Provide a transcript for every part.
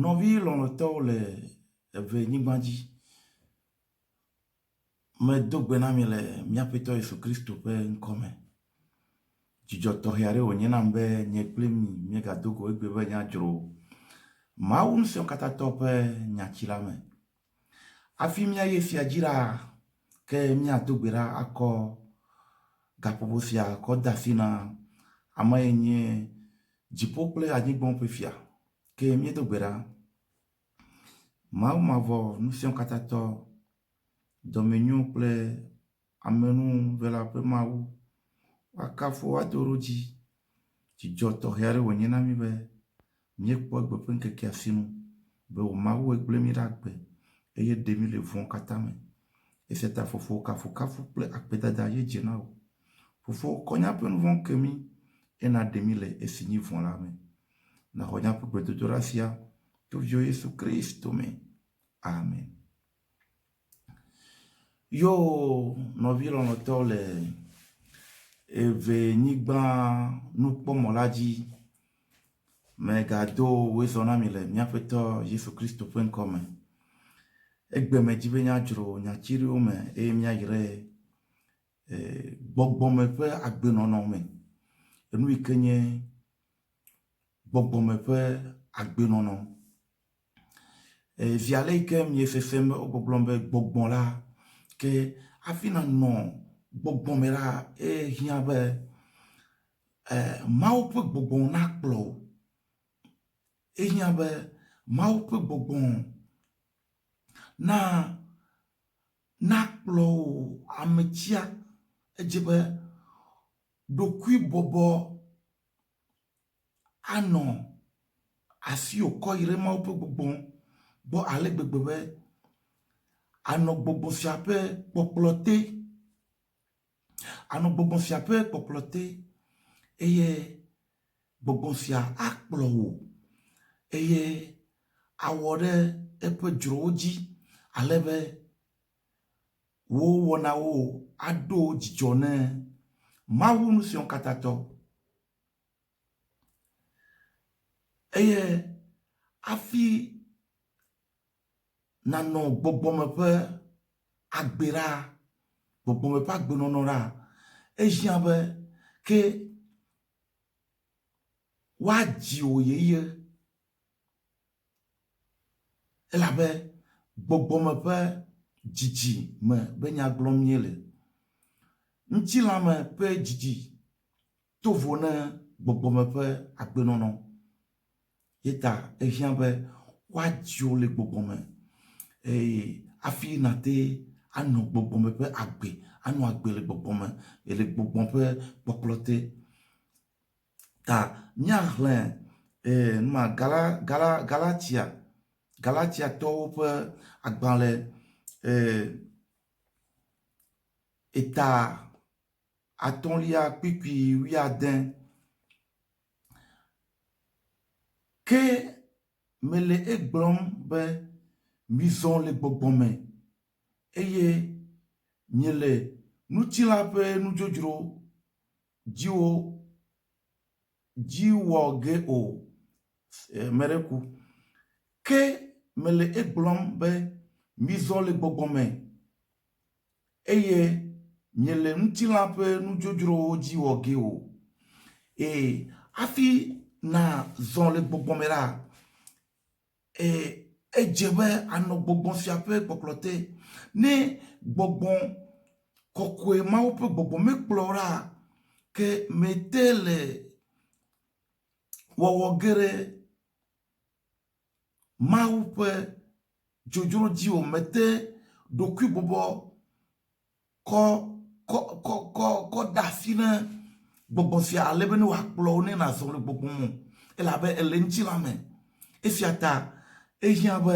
Nɔvi lɔlɔ̃tɔwo le eve nyigba dzi, medo gbe na mi le mía Aƒetɔ Yesu Kristo ƒe ŋkɔ me. Dzidzɔ tɔxɛ aɖe wònye nam be nye kple mi míegado go egbe be míadzro Mawu Ŋusẽkatãtɔ ƒe nyati la me. Hafi míayi esia dzi la, ke míado gbe ɖa akɔ gaƒoƒo sia kɔ de asi na ame yi nye dziƒo kple anyigba ƒe fia. Ke míedo gbe ɖa. Mawu mavɔ, ŋusẽkatãtɔ, dɔmenyo kple amenuvela ƒe Mawu, woakafu woado ɖo dzi. Dzidzɔ tɔxɛ aɖe wònye na mí be míekpɔ egbe ƒe ŋkekea sinu be wò Mawue gblẽ mí ɖe agbe eye ɖe mí le vɔ̃ katã me. Esia ta Fofo, kafukafu kple akpedada ye dze na wò. Fofo, kɔ míaƒe nu vɔ̃ ke mí eye nàɖe mí le esi nyi vɔ̃ la me. Nàxɔ míaƒe gbedodoɖa sia to viwò Yesu Kristo me. Amen. Yo nɔvi lɔlɔ̃tɔ le eve nyigba nukpɔmɔ la dzi, megado wòezɔ na mi le mía Aƒetɔ Yesu Kristo ƒe ŋkɔ me. Egbe medzi be míadzro nyati ɖewo me eye míayrae gbɔgbɔme ƒe agbenɔnɔ me. Enu yi ke nye gbɔgbɔme ƒe agbenɔnɔ. Zi ale yi ke miesesem be wogbɔgblɔm be gbɔgbɔ la, ke hafi nànɔ gbɔgbɔ me la, ehiã be Mawu ƒe gbɔgbɔ nakplɔ wò. Ehiã be Mawu ƒe gbɔgbɔ na nakplɔ wò ame tsia. Edze be ɖokuibɔbɔ anɔ asiwò kɔ yi ɖe Mawu ƒe gbɔgbɔ gbɔ ale gbegbe be ànɔ gbɔgbɔ sia ƒe kpɔkplɔ te. Ànɔ gbɔgbɔ sia ƒe kpɔkplɔ te eye gbɔgbɔ sia akplɔ wò eye awɔ ɖe eƒe dzrowo dzi ale be wò wɔnawo aɖo dzidzɔ ne Mawu Ŋusẽkatãtɔ. Eye hafi nànɔ gbɔgbɔme ƒe agbe ɖaa, gbɔgbɔme ƒe agbenɔnɔ ɖaa, ehiã be ke woadzi wò yeye elabe gbɔgbɔme ƒe dzidzi me be nya gblɔm míele. Ŋutilãme ƒe dzidzi to vo ne gbɔgbɔme ƒe agbenɔnɔ. Ye ta ehiã be woadzi wò le gbɔgbɔ me eye hafi nàte anɔ gbɔgbɔme ƒe agbe, anɔ agbe le gbɔgbɔ me le gbɔgbɔ ƒe kpɔkplɔ te. Ta míaxlẽ numa Gala, Gala, Galatia, Galatiatɔwo ƒe agbalẽ eta atɔ̃lia kpukpui wuiade. Ke mele egblɔm be mizɔ le gbɔgbɔ me eye miele ŋutilã ƒe nudzodzro dziwo dzi wɔ ge o. Ame ɖe ku. Ke mele egblɔm be mizɔ le gbɔgbɔ me eye miele ŋutilã ƒe nudzodzrowo dzi wɔ ge o. Ee, hafi nàzɔ le gbɔgbɔ me la, ee, edze be ànɔ gbɔgbɔ sia ƒe kpɔkplɔ te. Ne gbɔgbɔ kɔkɔe, Mawu ƒe gbɔgbɔ mekplɔ wò ɖa, ke mete le wɔwɔ ge ɖe Mawu ƒe dzodzro dzi o, mete ɖokuibɔbɔ kɔ kɔ kɔ kɔ kɔ de asi ne gbɔgbɔ sia ale be ne wòakplɔ wò ne nàzɔ le gbɔgbɔ me o elabe èle ŋutilã me. Esia ta ehiã be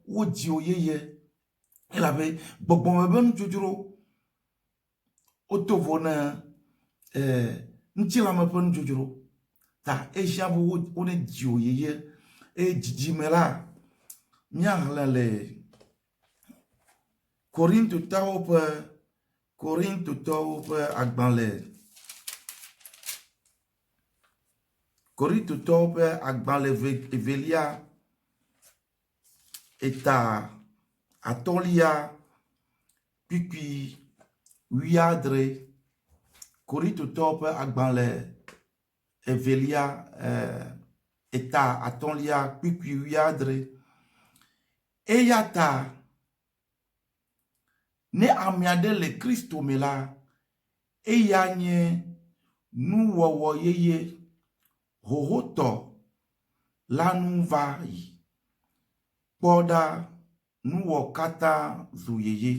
wodzi wò yeye elabe gbɔgbɔme ƒe nudzodzro woto vo ne ŋutilãme ƒe nudzodzro ta ehiã be wone dzi wò yeye eye dzidzime la míaxlẽ le Korintotɔwo ƒe Korintotɔwo ƒe agbalẽ Korintotɔwo ƒe agbalẽ evelia. eta atɔ̃lia kpukpui wuiadre. Korintotɔwo ƒe agbalẽ evelia eta atɔ̃lia kpukpui wuiadre. Eya ta ne ame aɖe le Kristo me la, eya nye nuwɔwɔ yeye xoxotɔ la nu va yi. Kpɔ ɖa, nuwɔ katã zu yeye.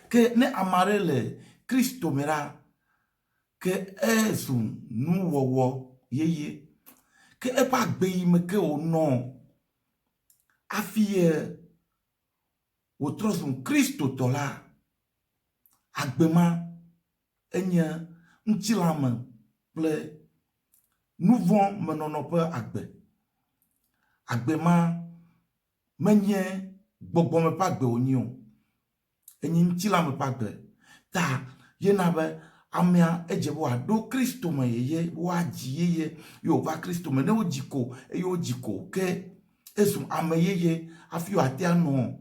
Ke ne ame aɖe le Kristo me la, ke ezu nuwɔwɔ yeye. Ke eƒe agbe yi me ke wònɔ hafi wòtrɔ zu Kristotɔ la, agbe ma enye ŋutilãme kple nuvɔ̃ me nɔnɔ ƒe agbe. Agbe ma menye gbɔgbɔme ƒe agbe wònye o. Enye ŋutilãme ƒe agbe. Ta ye na be amea edze be wòaɖo Kristo me yeye, woadzi yeye ye wòva Kristo me. Ne wodzi ko eye wodzi ko ke ezu ame yeye hafi wòate anɔ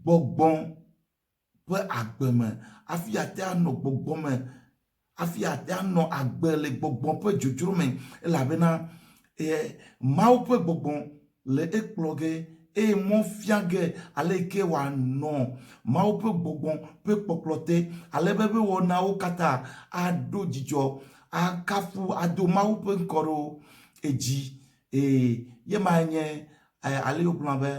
gbɔgbɔ ƒe agbe me, hafi ate anɔ gbɔgbɔ me, hafi ate anɔ agbe le gbɔgbɔ ƒe dzodzro me elabena e, Mawu ƒe gbɔgbɔ le ekplɔ ge eye mɔ fia ge ale yi ke wòanɔ Mawu ƒe gbɔgbɔ ƒe kpɔkplɔ te ale be eƒe wɔnawo katã aɖo dzidzɔ, akafu, ado Mawu ƒe ŋkɔ ɖo edzi. Ee, ye mae nye ale wogblɔna be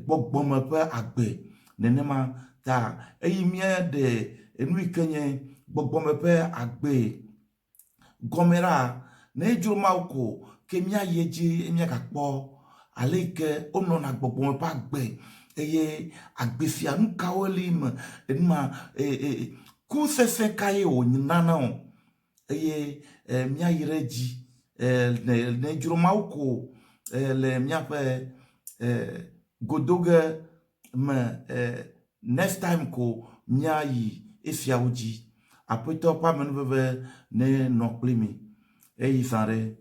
gbɔgbɔme ƒe agbe nenema ta eyi míaɖe enu yi ke nye gbɔgbɔme ƒe agbe gɔme ɖa, ne edzro Mawu ko ke míayi edzi míagakpɔ ale yi ke wonɔna gbɔgbɔme ƒe agbe eye agbe sia nu kawoe li me enuma ku sesẽ kae wònana o. eye míayi ɖe edzi ne dzro Mawu ko le míaƒe godoge me next time ko míayi esiawo dzi. Aƒetɔ ƒe amenuveve nenɔ kpli mi. Eyi zã ɖe.